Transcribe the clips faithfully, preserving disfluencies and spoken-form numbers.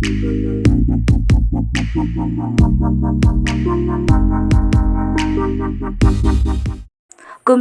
Kum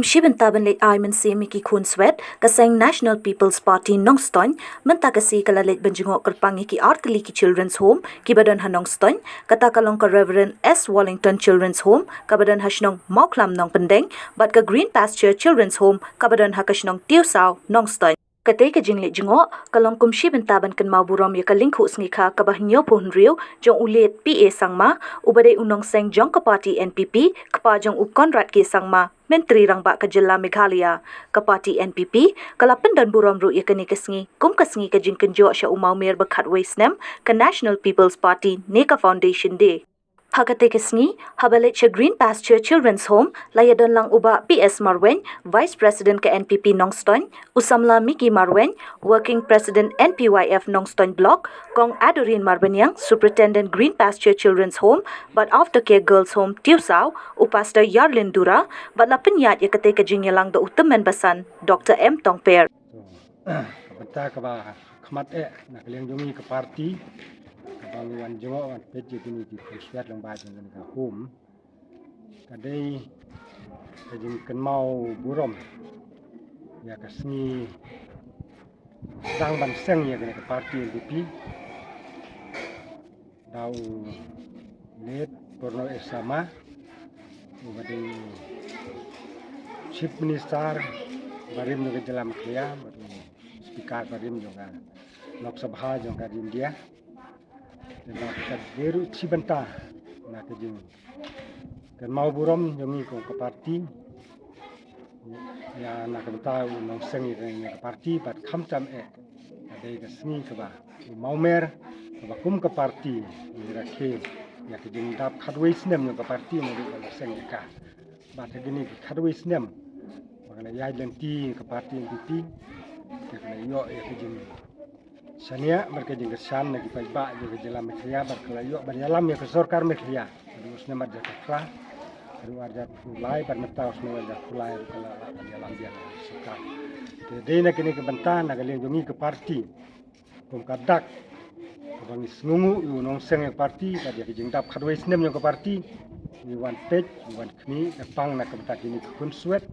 shi bynta ban leit ai mynsiem ïa ki khun swet, ka seng National People's Party Nongstoiñ mynta ka sngi ka la leit ban jngoh kyrpang ïa ki artylli ki Children's Home kiba don ha Nongstoiñ, kata ka long ka Reverend S Wallington Children's Home kaba don ha shnong Mawkhlam Nongpyndeng bad ka Green Pasture Children's Home kaba don ha ka shnong Tiewsaw Nongstoiñ. Katei ka jingleit jngoh ka long kum shi bynta ban kynmaw burom ïa ka lyngkhuh sngikha kaba hynñiewphew hynriew jong u late P A Sangma, uba dei u nongseng jong ka party N P P, kpa jong u Conrad K Sangma, Myntri Rangbah ka jylla Meghalaya. Ka party N P P ka la pyndon burom ruh ïa kane ka sngi kum ka sngi ka jingkynjoh sha u mawmer ba khatwei snem ka National People's Party ne ka Foundation Day. Ha katei ka sngi, haba leit sha Green Pasture Children's Home, la ïadon lang u Bah P S Marwein, Vice President ka N P P Nongstoiñ, u samla Mickey Marwein, Working President N P Y F Nongstoiñ Block, Kong Adoreen Marbaniang, Superintendent Green Pasture Children's Home bad Aftercare Girls Home Tiewsaw, u Pastor Yarlin Dura, bad la pynïaid ïa katei ka jingïalang da u tymmen basan Doctor M Tongper. Ka bynta kaba khmat eh na ka liang jong ngi ka party, kaba ngi wan jngoh wan peit ïa kine ki khun swet lyngba jong kane ka home, ka dei ka jingkynmaw burom ïa ka sngi sdang ban seng ïa kane ka party N P P da u late Purno S Sangma, uba dei Chief Minister barim jong ka jylla Meghalaya bad u Speaker barim jong ka Lok Sabha jong ka India. Te ba ka dei ruh shi bynta na ka jingkynmaw burom jong ngi kum ka party ïa na ka bynta u nongseng ïa ka party bad khamtam eh ka dei ka sngi kaba u mawmer kaba kum ka party ngi rakhe ïa ka jingdap khatwei snem jong ka party naduh ba la seng ïa ka. Bad ha kine ki khatwei snem ba ka la ïaid lynti ka party N P P, ka la ïoh ïa ka jingshaniah bad ka jingkyrshan na ki paidbah jong ka jylla Meghalaya bad ka la ïoh ban ïalam ïa ka sorkar Meghalaya. Haduh u snem arhajar khatphra, haduh arhajar arphew lai bad mynta u snem arhajar arphew lai ruh ka la lah ban ïalam biang ïa ka sorkar. Te dei na kine ki bynta na ka liang jong ngi ka party kum ka dak kaba ngi sngewnguh ïa u nongseng ïa ka party bad ïa ka jingdap khatwei snem jong ka party, ngi wan peit, ngi wan khmih kyrpang na ka bynta kine ki khun swet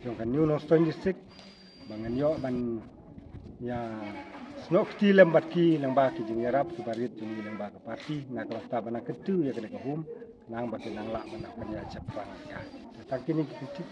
jong ka New Nongstoiñ District ba ngin ïoh ban ïa snoh kti lem bad ki lyngba ki jingïarap kiba rit jong ngi lyngba ka party na ka bynta ban nang kyntiew ïa kane ka home, khnang ba kin nang lah ban nang pynïaid shaphrang ïa ka. Te tang kine ki kyntien.